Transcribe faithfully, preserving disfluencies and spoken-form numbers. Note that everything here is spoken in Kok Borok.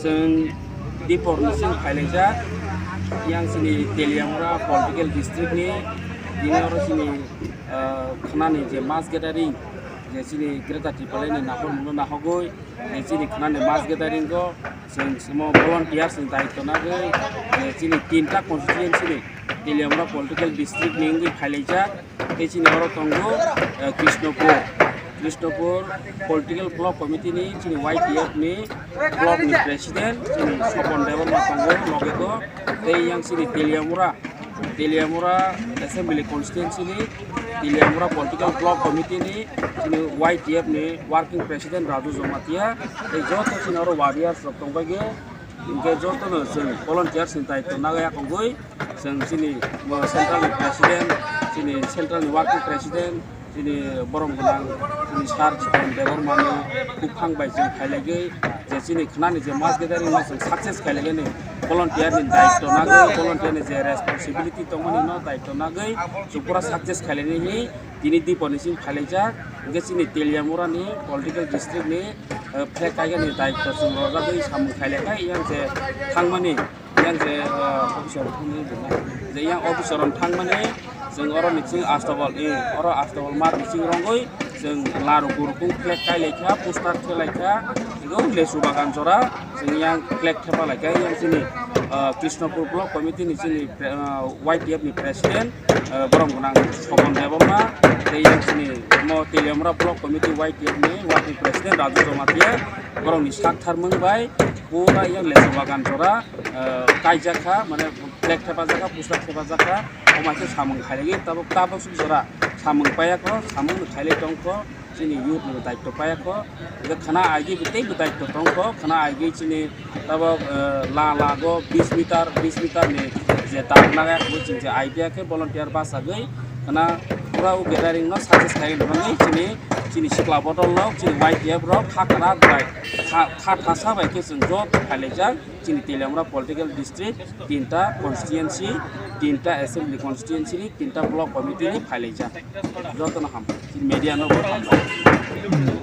Chwng Dipor ni sing phailaijak, yang chini Teliamura political district ni, bini oro chini, ah, khnani je mass gathering, je chini Greater Tipraland ni naharmung no nahogwi, je chini khnani mass gathering o chwng samo volunteers ni daityo nagwi, je chini tinta constituency ni Teliamura political district ni wngwi phailaijak. Tei chini oro tongo, eh, Krishnapur, Krishnapur Political Block Committee ni chini Y T F ni block ni president chini Sopon Debbarma tongo loge o. Tei yang chini Teliamura, Teliamura Assembly Constituency ni Teliamura Political Block Committee ni chini Y T F ni working president Raju Jamatia. Tei joto chini oro warriors rok tongbaikhe, hinkhe jotono chwng volunteers ni daityo nagwi akongwi chwng chini, bo central ni president, chini central ni working president, chini borom gwnang, chini sir Jiten Debbarma ni buphang bai chwng phailaigwi, je chini khnani je mass gathering no chwng success khailaigani volunteer ni daityo nagwi, volunteer ni je responsibility tongmani no daityo nagwi chwng pura success khailainani tini Dipor ni sing phailaijak. Hinkhe chini Teliamura ni political district ni, eh, flag kaigani daityo chwng rojagwi samung khailaikha, yang je thangmani, yang je, eh, officer thangmani, je yang officer rok thangmani, chwng oro ni chwng Astabal, eh, oro Astabal mar ni chwng rongwi chwng laru gurukung flag kailaikha, poster thelaikha, ego lesu bagan jora chwng yang flag thepalaikha, yang chini, eh, Krishnapur Block Committee ni chini, eh, Y T F ni president, eh, borom gwnang Sopon Debbarma, tei yang chini mo Teliamura Block Committee Y T F ni working president Raju Jamatia, borok ni sak thar mung bai pura yang lesu bagan jora, eh, kaijak kha, mane flag thepajak kha, poster thepajak kha, omo hai khe samung khailaiwi tabuk, tabuk suk jora samung paiya kho, samung khailai tong kho. Chini youth ni daityo paiya kho. Hwnkhe khna aigwi bo teibo daityo tong kho. Khna aigwi chini tabok, eh, la lago bis meter, bis meter ni je dak naga bo chini je idea khe volunteer bachagwi khna pura o gathering no success khai rwmani chini, chini sikla bodol no chini Y T F rok kha khna bai kha, kha thasa bai khe chwng joto phailaijak. Chini Teliamura political district, tinta constituency, tinta assembly constituency ni, tinta block committee ni phailaijak. Jotono hambai. Chini media no bo hambai.